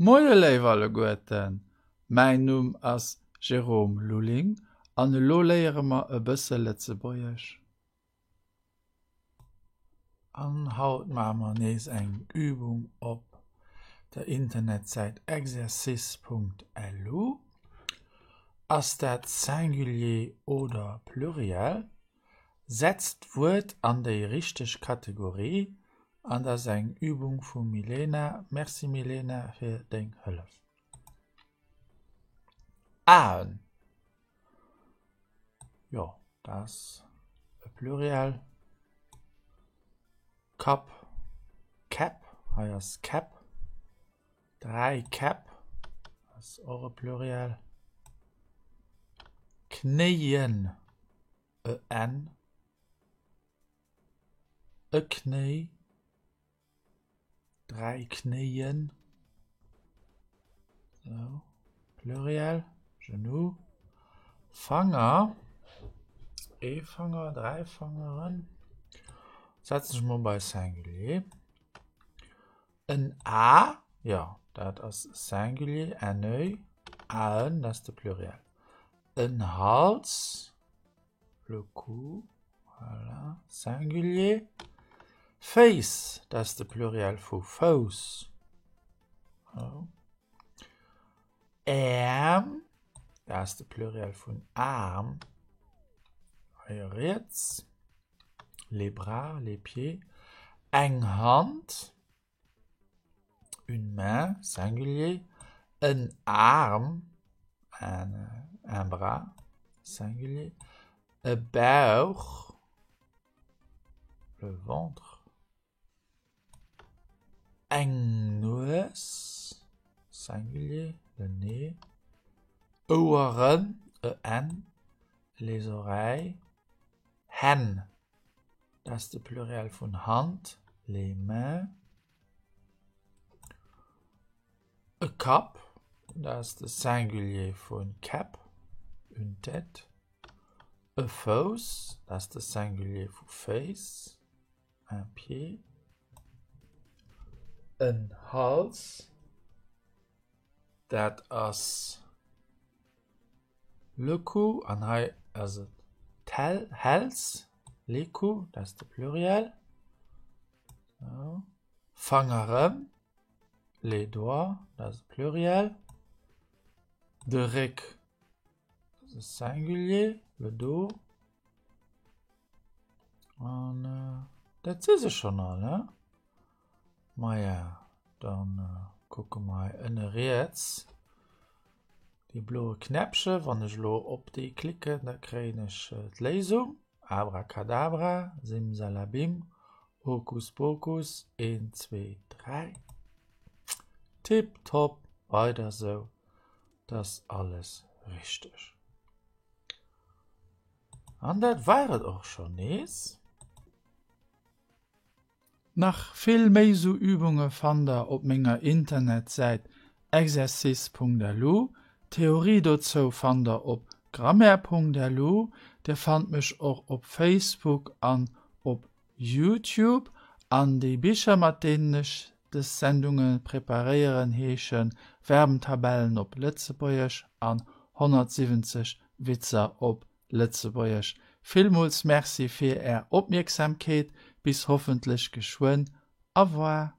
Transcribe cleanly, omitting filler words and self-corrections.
Moie léif alleguerten, mäin Numm ass Jérôme Lulling an elo léiere mer e bësse Lëtzebuergesch. An haut maache mer nees eng Übung op der Internetsäit exercice.lu. Ass dat Singulier oder Pluriel? Setzt d'Wuert an déi richteg Kategorie an dat ass eng Übung vum Milena. Merci Milena fir deng Hëllef. Aen, jo dat ass e Pluriel. Kapp, Käpp, hei ass Käpp. 3 Käpp ass och e Pluriel. Knéien, e n, e Knéi, 3 Knéien, sou, Pluriel, Genou. Fanger, ee Fanger, 3 Fangeren, setzen ech mol bei Singulier. En A, jo, dat ass Singulier, un oeil, Aen, dat ass de Pluriel. En Hals, le cou, voilà, Singulier. Féiss, dat ass de Pluriel vu Fouss. Äerm, dat ass de Pluriel vun Aarm, hei riets. Les bras, les pieds, eng Hand, une main, singulier, en Aarm, un, un bras, singulier, e Bauch, le ventre, eng Nues, singulier, le nez, Oueren, e-n, les oreilles, Hänn, dat ass de Pluriel vun Hand, les mains. E Kapp, dat ass de Singulier vu Käpp, une tête. E Fouss, dat ass de Singulier vu Féiss, un pied. En Hals, dat ass Le cou, an hei ass et d'Häls, les coups, dat ass de Pluriel. Sou. Fangeren, les doigts, dat ass de Pluriel. De Réck, dat ass de Singulier, le dos. An dat si se schonn all, ne? Maja, dann kucke mer hei ënne riets dee bloe Knäppche. Wann ech elo op dee klicken, da kréien ech d'Léisung, Abracadabra, Simsalabim, Hokuspokus, een, zwee, dräi. Tiptop, weider sou, 't ass alles richteg. An dat war et och schonn nees. Nach vill méi sou Übunge fannt der op menger Internetsäit exercice.lu. D'Theorie dozou fannt der op grammaire.lu. Dir fannt mech och op Facebook an op Youtube. An déi Bicher mat deenen ech des Sendunge preparéieren heesche Verbentabellen op Lëtzebuergesch an 170 Witzer op Lëtzebuergesch. Villmools Merci fir Är Opmierksamkeet, bis hoffentlech geschwënn. Au revoir.